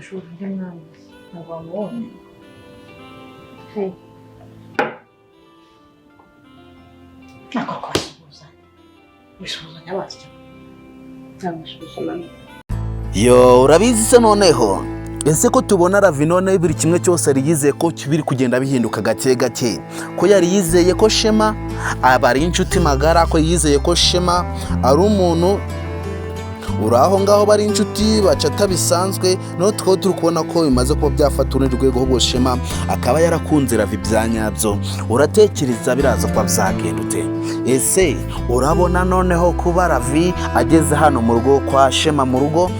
Gushura undi mwana ntabwo wamubonye. Hey. Ntabwo kubasuhuzanya, bisuhuzanya batyo, ntabwo bisuhuzanya. Yo, urabizi se noneho? Ese ko tubona Ravi none buri kimwe cyose yari yizeye ko biri kugenda bihinduka gake gake, ko yari yizeye ko Shema aba ari inshuti magara, ko yizeye ko Shema ari umuntu uri aho ngaho, bari inshuti bacata bisanzwe, noneho tukaba turi kubona ko bimaze kuba byafata urundi rwego, ahubwo Shema akaba yarakunze Ravi bya nyabyo. Uratekereza biraza kuba byagenda ute? Ese urabona noneho kuba Ravi ageze hano mu rugo kwa Shema mu rugo,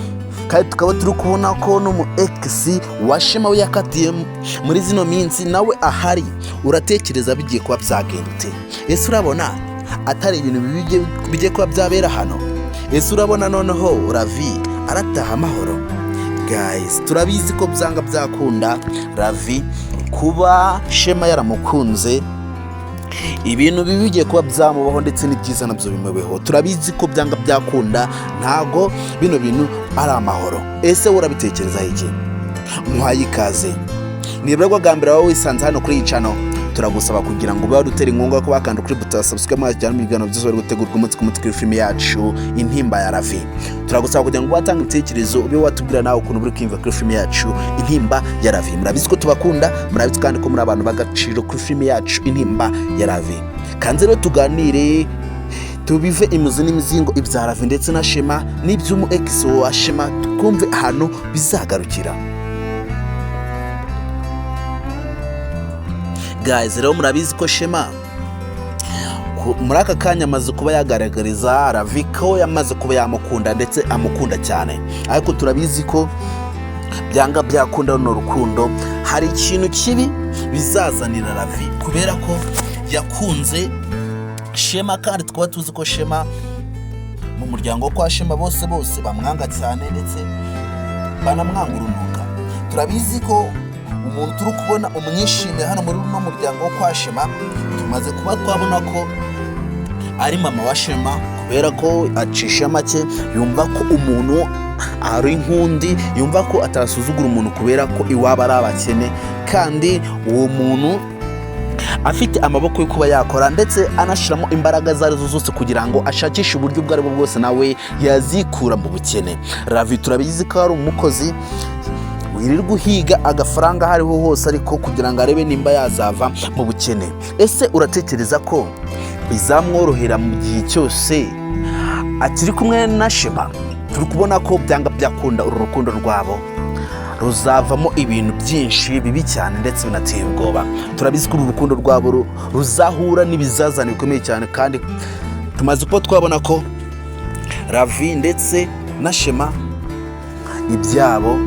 kandi tukaba turi kubona ko n'umu ex wa Shema we yakatiye muri zino minsi nawe ahari, uratekereza bigiye kuba byagenda ute? Ese urabona atari ibintu bibi bigiye kuba byabera hano? Ese urabona noneho Ravi arataha amahoro? Guys, turabizi ko byanga byakunda Ravi kuba Shema yaramukunze, ibintu bibi bigiye kuba byamubaho ndetse n'ibyiza nabyo bimubeho. Turabizi ko byanga byakunda ntago bino bintu ari amahoro. Ese wowe urabitekerezaho iki? Muhaye ikaze. Nibura bwa mbere waba wisanze hano kuri iyi channel, turagusaba kugira ngo ube wadutera inkunga ko bakanda kuri buto ya subscribe, maze cyane ibiganiro byose bari gutegurwa umunsi ku munsi kuri filime yacu Intimba ya Ravi. Turagusaba kugira ngo watanga ibitekerezo, ube watubwira nawe ukuntu uri kwiyumva kuri filime yacu Intimba ya Ravi. Murabizi ko tubakunda, murabizi kandi ko muri abantu b'agaciro kuri filime yacu Intimba ya Ravi. Kanze rero tuganire, tubive imuzi n'imizingo ibya Ravi ndetse na Shema n'iby'umu ex wa Shema, twumve ahantu bizagarukira. Guys, rero murabizi ko Shema muri aka kanya amaze kuba yagaragariza Ravi ko yamaze kuba yamukunda, ndetse amukunda cyane. Ariko turabizi ko byanga byakunda runo rukundo hari ikintu kibi bizazanira Ravi, kubera ko yakunze Shema, kandi tukaba tuzi ko Shema mu muryango wo kwa Shema bose bose bamwanga cyane, ndetse banamwanga urunuka. Turabizi ko umuntu turi kubona umwishimiye hano muri runo muryango wo kwa Shema, tumaze kuba twabona ko ari mama wa Shema, kubera ko acisha make, yumva ko umuntu ari inkundi, yumva ko atasuzugura umuntu kubera ko iwabo ari abakene, kandi uwo muntu afite amaboko yo kuba yakora, ndetse anashyiramo imbaraga izo arizo zose kugira ngo ashakishe uburyo ubwo aribwo bwose nawe yazikura mu bukene. Ravi turabizi ko ari umukozi wirirwa uhiga agafaranga aho ariho hose, ariko kugira ngo arebe nimba yazava mu bukene. Ese uratekereza ko bizamworohera mu gihe cyose akiri kumwe na Shema? Turi kubona ko byanga byakunda uru rukundo rwabo ruzavamo ibintu byinshi bibi cyane ndetse binateye ubwoba. Turabizi ko uru rukundo rwabo ruzahura n'ibizazane bikomeye cyane, kandi tumaze kuba twabona ko Ravi ndetse na Shema ibyabo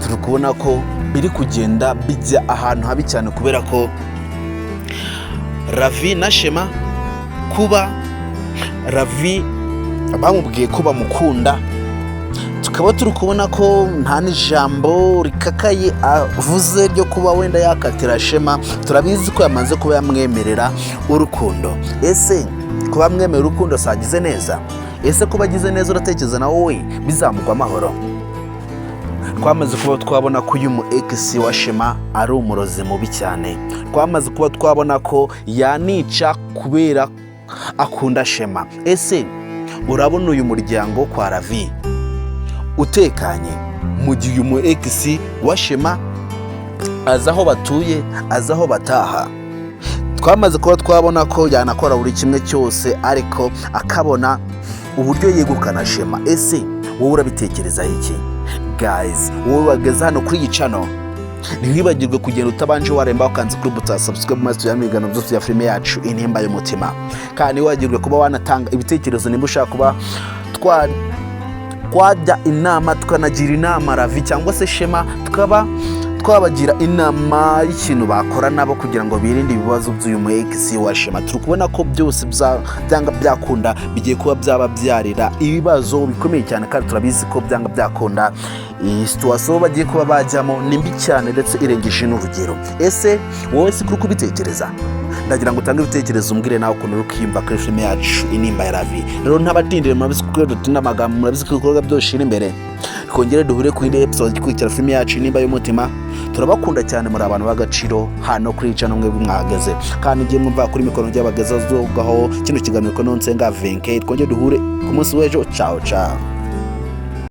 turi kubona ko biri kugenda bijya ahantu habi cyane, kubera ko Ravi na Shema, kuba Ravi bamubwiye ko bamukunda, tukaba turi kubona ko nta n'ijambo rikakaye avuze ryo kuba wenda yakatira Shema. Turabizi ko yamaze kuba yamwemerera urukundo. Ese kuba amwemerera urukundo sagize neza? Ese kuba agize neza, uratekereza na wowe bizamugwa amahoro? Twamaze kuba twabona ko uyu mu ex wa Shema ari umurozi mubi cyane. Twamaze kuba twabona ko yanica kubera akunda Shema. Ese urabona uyu muryango kwa Ravi utekanye mu gihe uyu mu ex wa Shema azi aho batuye, azi aho bataha? Twamaze kuba twabona ko yanakora buri kimwe cyose, ariko akabona uburyo yegukana Shema. Ese wowe urabitekerezaho iki? Guys, wowe wageze hano kuri iyi channel, ntiwibagirwe kugenda utabanje waremba wakanze kuri buto ya subscribe, maze tujyane mu biganiro byose bya filime yacu Intimba y'Umutima. Kandi ntiwibagirwe kuba wanatanga ibitekerezo nimba ushaka kuba twajya inama, tukanagira inama Ravi cyangwa se Shema, tukaba twabagira inama y'ikintu bakora nabo kugira ngo birinde ibibazo by'uyu mu ex wa Shema. Turi kubona ko byose byanga byakunda bigiye kuba byababyarira ibibazo bikomeye cyane, kandi turabizi ko byanga byakunda iyi situation bagiye kuba bajyamo ni mbi cyane, ndetse irengeje n'urugero. Ese wowe si kuri kubitekereza? Ndagira ngo utange ibitekerezo, umbwire nawe ukuntu uri kwiyumva kuri filime yacu Intimba ya Ravi. Rero ntabatindire, murabizi ko dutinda amagambo, murabizi ko ibikorwa byose biri imbere. Twongere duhure ku yindi episode ikurikira filime yacu Intimba y'Umutima. Turabakunda cyane, muri abantu b'agaciro hano kuri channel mwebwe mwahageze, kandi ngiye mwumva kuri mikoro ry'abagezaho kino kiganiro ko nonsenga Venke. Twongere duhure ku munsi w'ejo. Ciao ciao.